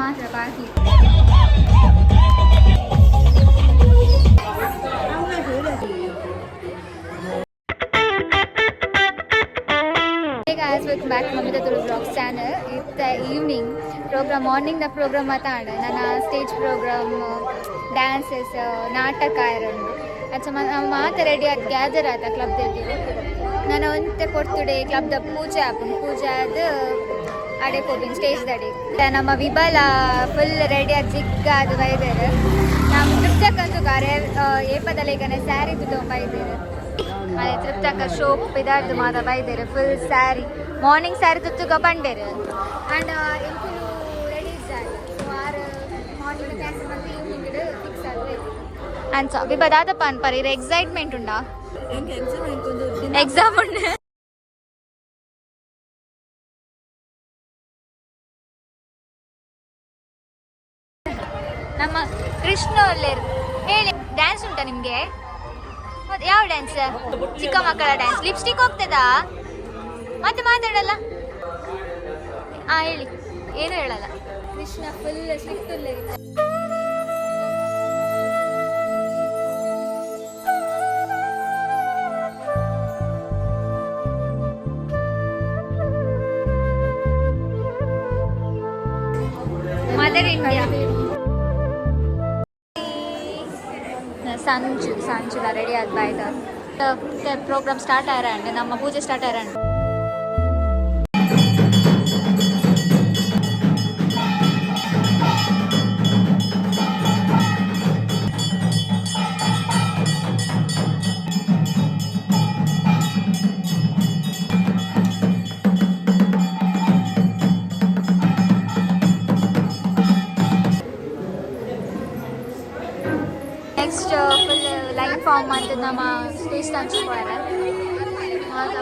ಮಾತ್ರ ಬಾಕಿ. Hey guys, welcome back to Mamita Tulu Vlogs channel. ಇತ್ತ evening programme, morning the program ಮಾತಾಡ ನನ್ನ ಸ್ಟೇಜ್ ಪ್ರೋಗ್ರಾಮ್, ಡ್ಯಾನ್ಸಸ್, ನಾಟಕ ಇರೋದು. ಅಚ್ಚ, ಮಾತ ರೆಡಿ ಆದ್ ಗ್ಯಾದರ್ ಆತ ಕ್ಲಬ್ ನಾನು ಒಂತೆ ಪೊರ್ತುಡೆ ಕ್ಲಬ್ the ಪೂಜೆ ಆಪುಂಡು. ಪೂಜೆ ಆದ್ ಅಡೆ ಪೋಪಿನ ಸ್ಟೇಜ್ ದಡೆ. ನಮ್ಮ ವಿಬಲ ಫುಲ್ ರೆಡಿ ಆದ್ ಜಿಗ್ಗ ಅದು ಬೈದೇರು. ನಮ್ಮ ತೃಪ್ತಕ್ಕಂತೂ ಗಾರೆ ಏಪದಲೇಗನೆ ಸ್ಯಾರಿ ತುತ್ತೊಂಬ ಇದ್ದೇವೆ. ಅದೇ ತೃಪ್ತಕ್ಕ ಶೋಪ್ ಇದಾರ್ದು ಮಾತ ಬೈದೇರು. ಫುಲ್ ಸ್ಯಾರಿ, ಮಾರ್ನಿಂಗ್ ಸ್ಯಾರಿ ತುತ್ತುಗ ಬಂಡೇರು. ಆ್ಯಂಡ್ ಎಂಕುಲು ರೆಡಿ ಇದ್ದಾರೆ. ಸೊ ಆರು ಮಾರ್ನಿಂಗ್ ಕ್ಯಾನ್ಸಲ್ ಮತ್ತು ಈವ್ನಿಂಗ್ ಫಿಕ್ಸ್ ಆದ. ಆ್ಯಂಡ್ ಸೊ ವಿಬ ದಾದಪ್ಪ ಅನ್ಪಾರ, ಇರ ಎಕ್ಸೈಟ್ಮೆಂಟ್ ಉಂಡಾ? ಎಕ್ಸಾಮ್ ಉಂಡು. ನಮ್ಮ ಕೃಷ್ಣ ಒಲ್ಲೇರು. ಹೇಳಿ, ಡ್ಯಾನ್ಸ್ ಉಂಟಾ ನಿಮಗೆ? ಮತ್ತೆ ಯಾವ ಡ್ಯಾನ್ಸ್? ಚಿಕ್ಕ ಮಕ್ಕಳ ಡ್ಯಾನ್ಸ್. ಲಿಪ್ಸ್ಟಿಕ್ ಹೋಗ್ತದಾ? ಮತ್ತೆ ಮಾತಾಡಲ್ಲ. ಹಾ, ಹೇಳಿ. ಏನು ಹೇಳಲ್ಲ. Krishna full strict. Mother India. Sanju, ಸಂಜುಲ ರೆಡಿ ಆದ್ ಬಾಯ್ದ. ಪ್ರೋಗ್ರಾಮ್ ಸ್ಟಾರ್ಟ್ ಆಯ್ರಂಡ್, ನಮ್ಮ ಪೂಜೆ ಸ್ಟಾರ್ಟ್ ಆಯ್ರಂಡ್. ನೆಕ್ಸ್ಟ್ ಫುಲ್ ಲೈನ್ ಫಾರ್ಮ್ ಅಂತ ನಮ್ಮ ಸ್ಟೇಜ್ ತಂಚುಕೋರ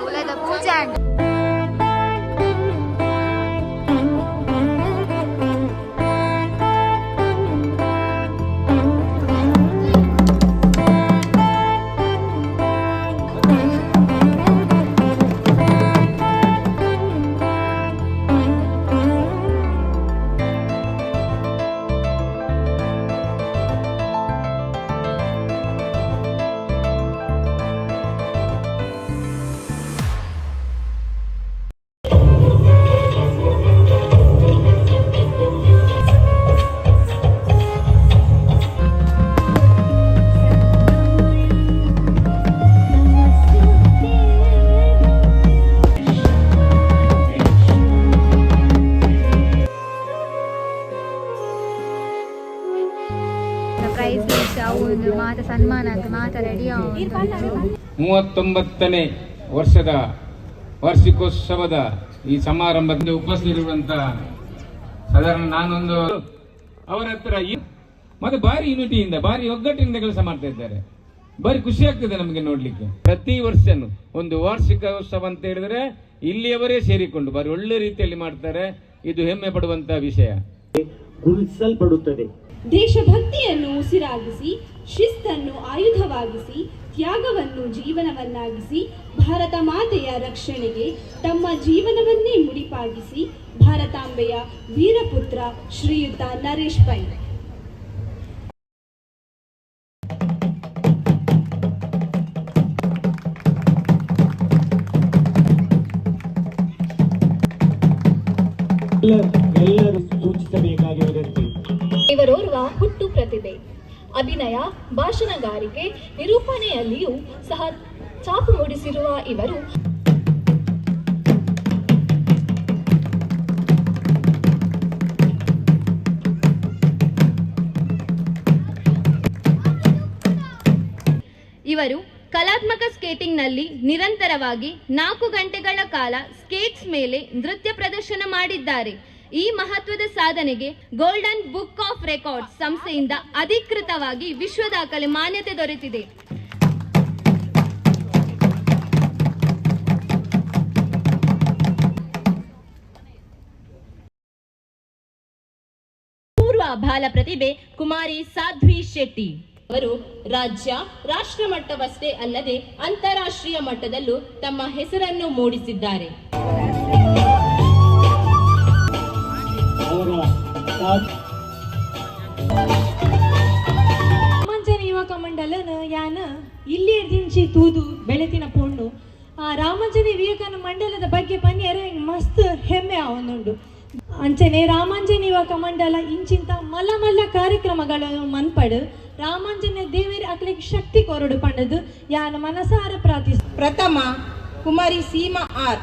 ಉಲದ ಪೂಜೆ ಅಂಡ್ ಪ್ರೈಸ್ ಅವು ಒಂದು ಮಾತ ಸನ್ಮಾನ ಅಂತ ಮಾತ ರೆಡಿ. 39ನೇ ವರ್ಷದ ವಾರ್ಷಿಕೋತ್ಸವದ ಈ ಸಮಾರಂಭದಲ್ಲಿ ಉಪಸ್ಥಿತರಿರುವಂತಹ ಸಾಧಾರಣ ನಾನೊಂದು ಅವರ ಹತ್ರ ಮತ್ತೆ ಭಾರಿ ಯೂನಿಟಿಯಿಂದ, ಭಾರಿ ಒಗ್ಗಟ್ಟಿನಿಂದ ಕೆಲಸ ಮಾಡ್ತಾ ಇದ್ದಾರೆ. ಭಾರಿ ಖುಷಿ ಆಗ್ತದೆ ನಮಗೆ ನೋಡ್ಲಿಕ್ಕೆ. ಪ್ರತಿ ವರ್ಷನು ಒಂದು ವಾರ್ಷಿಕೋತ್ಸವ ಅಂತ ಹೇಳಿದ್ರೆ ಇಲ್ಲಿಯವರೇ ಸೇರಿಕೊಂಡು ಭಾರಿ ಒಳ್ಳೆ ರೀತಿಯಲ್ಲಿ ಮಾಡ್ತಾರೆ. ಇದು ಹೆಮ್ಮೆ ಪಡುವಂತಹ ವಿಷಯ. ಗುರುತಿಸಲ್ಪಡುತ್ತದೆ. ದೇಶಭಕ್ತಿಯನ್ನು ಉಸಿರಾಗಿಸಿ, ಶಿಸ್ತನ್ನು ಆಯುಧವಾಗಿಸಿ, ತ್ಯಾಗವನ್ನು ಜೀವನವನ್ನಾಗಿಸಿ, ಭಾರತ ಮಾತೆಯ ರಕ್ಷಣೆಗೆ ತಮ್ಮ ಜೀವನವನ್ನೇ ಮುಡಿಪಾಗಿಸಿ, ಭಾರತಾಂಬೆಯ ವೀರಪುತ್ರ ಶ್ರೀಯುತ ನರೇಶ್ ಪೈ. ಎಲ್ಲರೂ ಸೂಚಿಸಬೇಕಾಗಿರುವುದಂತೆ ಇವರೋರ್ವ ಹುಟ್ಟು ಪ್ರತಿಭೆ. ಅಭಿನಯ, ಭಾಷಣಗಾರಿಕೆ, ನಿರೂಪಣೆಯಲ್ಲಿಯೂ ಸಹ ಛಾಪು ಮೂಡಿಸಿರುವ ಇವರು ಇವರು ಕಲಾತ್ಮಕ ಸ್ಕೇಟಿಂಗ್ನಲ್ಲಿ ನಿರಂತರವಾಗಿ 4 ಗಂಟೆಗಳ ಕಾಲ ಸ್ಕೇಟ್ಸ್ ಮೇಲೆ ನೃತ್ಯ ಪ್ರದರ್ಶನ ಮಾಡಿದ್ದಾರೆ. ಈ ಮಹತ್ವದ ಸಾಧನೆಗೆ ಗೋಲ್ಡನ್ ಬುಕ್ ಆಫ್ ರೆಕಾರ್ಡ್ಸ್ ಸಂಸ್ಥೆಯಿಂದ ಅಧಿಕೃತವಾಗಿ ವಿಶ್ವ ದಾಖಲೆ ಮಾನ್ಯತೆ ದೊರೆತಿದೆ. ಪೂರ್ವ ಬಾಲ ಪ್ರತಿಭೆ ಕುಮಾರಿ ಸಾಧ್ವಿ ಶೆಟ್ಟಿ ಅವರು ರಾಜ್ಯ, ರಾಷ್ಟ್ರ ಮಟ್ಟವಷ್ಟೇ ಅಲ್ಲದೆ ಅಂತಾರಾಷ್ಟ್ರೀಯ ಮಟ್ಟದಲ್ಲೂ ತಮ್ಮ ಹೆಸರನ್ನು ಮೂಡಿಸಿದ್ದಾರೆ. ಅವರ ರಾಮಾಂಜನ ಯುವಕ ಮಂಡಲನ ಯಾನ ಇಲ್ಲಿ ದಿಂಚಿ ತೂದು ಬೆಳೆತಿನ ಪೊಣ್ಣು. ಆ ರಾಮಾಂಜನ ವಿವೇಕಾನಂದ ಮಂಡಲದ ಬಗ್ಗೆ ಪನ್ಯರ ಮಸ್ತ್ ಹೆಮ್ಮೆ ಆವೊಂದುಂಡು. ಅಂಚನೆ ರಾಮಾಂಜನ ಯುವಕ ಮಂಡಲ ಇಂಚಿಂತ ಮಲ್ಲ ಮಲ್ಲ ಕಾರ್ಯಕ್ರಮಗಳನ್ನು ಮನ್ಪಡು ರಾಮಾಂಜನ ದೇವರ ಅಕ್ಲಿಗೆ ಶಕ್ತಿ ಕೊರಡು ಪಂಡದು ಯಾನ ಮನಸಾರ ಪ್ರಾರ್ಥಿಸ. ಪ್ರಥಮ ಕುಮಾರಿ ಸೀಮಾ ಆರ್.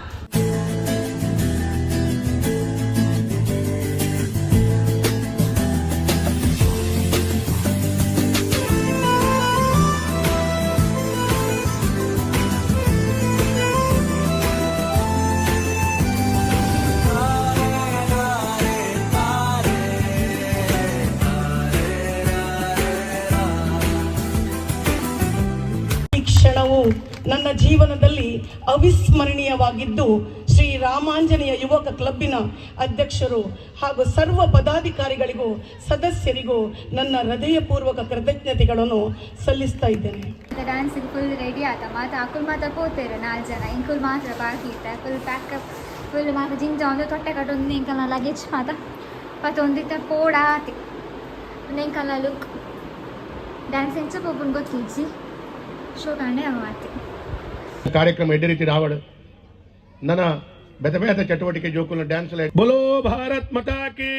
ಈ ಕ್ಷಣವು ನನ್ನ ಜೀವನದಲ್ಲಿ ಅವಿಸ್ಮರಣೀಯವಾಗಿದ್ದು, ಶ್ರೀ ರಾಮಾಂಜನೇಯ ಯುವಕ ಕ್ಲಬ್ಬಿನ ಅಧ್ಯಕ್ಷರು ಹಾಗೂ ಸರ್ವ ಪದಾಧಿಕಾರಿಗಳಿಗೂ ಸದಸ್ಯರಿಗೂ ನನ್ನ ಹೃದಯಪೂರ್ವಕ ಕೃತಜ್ಞತೆಗಳನ್ನು ಸಲ್ಲಿಸ್ತಾ ಇದ್ದೇನೆ. ಡ್ಯಾನ್ಸಿಗೆ ಫುಲ್ ರೆಡಿ ಆತ ಮಾತ. ಅಕುಲ್ ಮಾತ ಪೋತೇರು ನಾಲ್ಕು ಜನ, ಇಂಕುಲ್ ಮಾತ್ರ ಬಾಕಿ ಇತ್ತ. ಫುಲ್ ಪ್ಯಾಕಪ್, ಫುಲ್ ಮಾತ ಜಿಂಜ ಒಂದು ತೊಟ್ಟೆ ಕಟ್ಟೊಂದು ಎಂಕಲ್ನ ಲಗೇಜ್ ಮಾತ ಪತ್ತೊಂದಿತ್ತ ಪೋಡಾತಿ. ಎಂಕಲ್ನ ಲುಕ್, ಡ್ಯಾನ್ಸ್ ಎಂಚ ಪೋಪುನ್ ಗೊತ್ತಿಜ್ಜಿ, ಶೋ ಕಾಂಡೆ ಮಾತಿ. ಕಾರ್ಯಕ್ರಮ ಎಡ್ಡೆ ರೀತಿ ರಾವಡ್ ನನ್ನ ಬೆತ ಬೇತ ಚಟುವಟಿಕೆ ಜೋಕುಲ ಡ್ಯಾನ್ಸ್ ಲೈಟ್. ಬೋಲೋ ಭಾರತ್ ಮತಾ ಕಿ.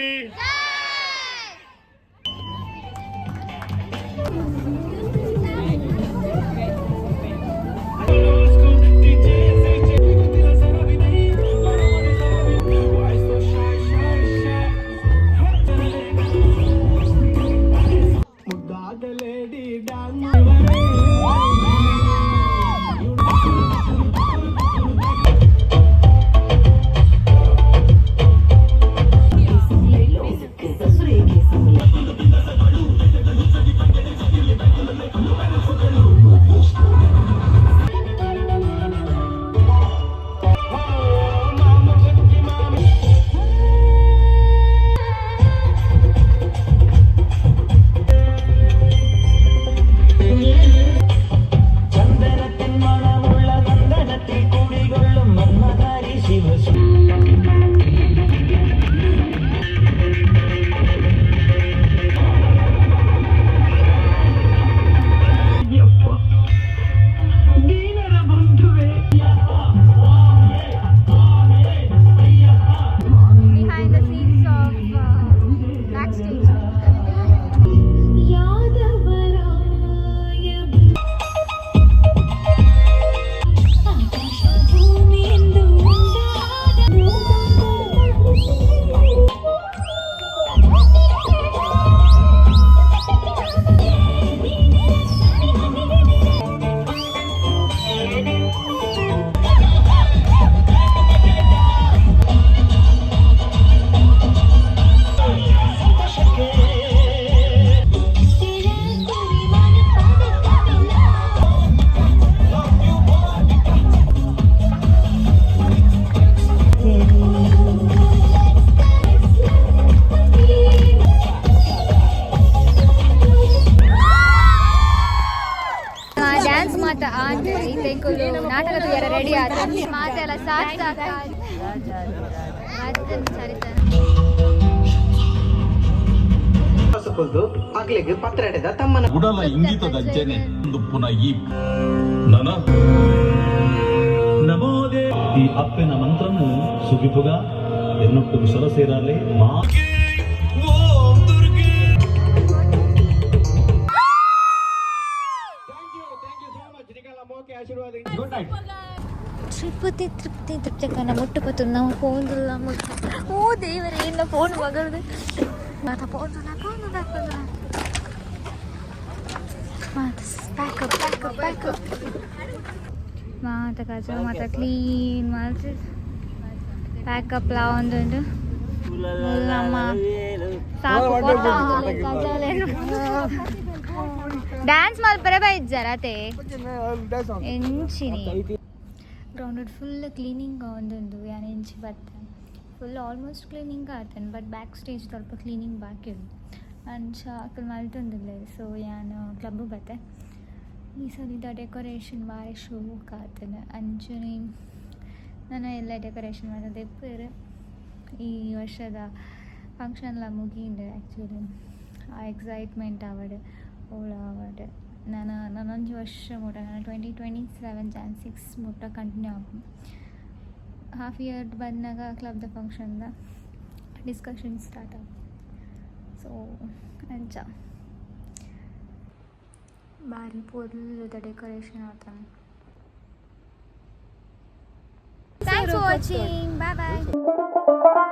Behind the scenes of backstage. Yadavaraya ಆಕಾಶ ಭೂಮಿಯೆಂದು ಒಂದಾದ. ಡ್ಯಾನ್ಸ್ ಮಾತ ಆಂಡ್ ಇತ್ತೆ ನಾಟಕ ತೂಯರ ರೆಡಿ ಆತ. ಮಾತೆಲ್ಲ ಸಾಕ್ ಸಾಕ್ ಮತ್ತೆ ಸರಿತ. ಅಗ್ಲಿಗೆ ಪತ್ರೆಡೆದ ತಮ್ಮನ ಉಡಲ ಇಂಗಿತದಂಚನೆ ದುಪ್ಪುನ ಈ ನನ ನಮೋದೇ ಈ ಅಪ್ಪನ ಮಂತ್ರನು ಸುಗಿಪುಗ ಎನ್ನೊಟ್ಟು ಕುಶಲ ಸೇರಲಿ ಮಾ. ಓಂ ದುರ್ಗೆ. Good night. ತೃಪ್ತಿ ತೃಪ್ತಿ ತೃಪ್ತಿ ಕನ್ನ ಮುಟ್ಟು ಪತ್ತು ನಾವು ಫೋನ್ ಮುಟ್ಟು. ಓ ದೇವರೇ, ಇನ್ನ ಫೋನ್ ಮಗಳದು ಮಾತಾ. ಫೋನ್ ಫೋನ್ ಫೋನ್ ಮಾತ. ಪ್ಯಾಕಪ್ ಪ್ಯಾಕಪ್ ಪ್ಯಾಕಪ್ ಮಾತ ಕಜ ಮಾತ ಕ್ಲೀನ್ ಮಾತ ಪ್ಯಾಕಪ್ ಲಾ ಒಂದೊಂದು ನಮ್ಮ ಸಾಕು. ಡ್ಯಾನ್ಸ್ ಮಲ್ಪರೆ ಬೈಜ್ಜಾರ ಅತೆ ಎಂಚಿನಿ. ಗ್ರೌಂಡ್ ಫುಲ್ ಕ್ಲೀನಿಂಗ್ ಒಂದೊಂದು ಯಾನ್ ಎಂಚಿ ಬತ್ತೆ ಫುಲ್ ಆಲ್ಮೋಸ್ಟ್ ಕ್ಲೀನಿಂಗ್ ಆತನ್, ಬಟ್ ಬ್ಯಾಕ್ ಸ್ಟೇಜ್ ಸ್ವಲ್ಪ ಕ್ಲೀನಿಂಗ್ ಬಾಕಿ ಉಂಟು. ಅಂಚ ಅಕುಲು ಮಲ್ತೊಂದುಲ್ಲೆರ್. ಸೊ ಯಾನ್ ಕ್ಲಬ್ ಬತ್ತೆ. ಈ ಸಲಿದ ಡೆಕೋರೇಷನ್ ಬಾರಿ ಶೋಕ್ ಆತನ. ಅಂಚನೆ ನನ ಎಲ್ಲ ಡೆಕೋರೇಷನ್ ಮಾತ ದೆಪ್ಪೆರ್. ಈ ವರ್ಷದ ಫಂಕ್ಷನ್ಲ ಮುಗೀಂಡ್. ಆ್ಯಕ್ಚುಲಿ ಆ ಎಕ್ಸೈಟ್ಮೆಂಟ್ ಆವಡ್, ಓಳ ಆವಡ್, ನಾನು ನನೊಂಜಿ ವರ್ಷ ಮುಟ್ಟ, ನಾನು 2027 ಜಾನ್ 6 ಮುಟ್ಟ ಕಂಟಿನ್ಯೂ ಆಪುಂಡು. ಹಾಫ್ ಇಯರ್ ಬಂದಾಗ ಕ್ಲಬ್ದ ಫಂಕ್ಷನ್ದ ಡಿಸ್ಕಷನ್ ಸ್ಟಾರ್ಟ್ ಆಪುಂಡು. ಸೊ ಅಂಚ ಬಾರಿ ಪೊರ್ಲುದ ಡೆಕೋರೇಷನ್ ಆತಂಡ್. Thanks for watching. Bye bye.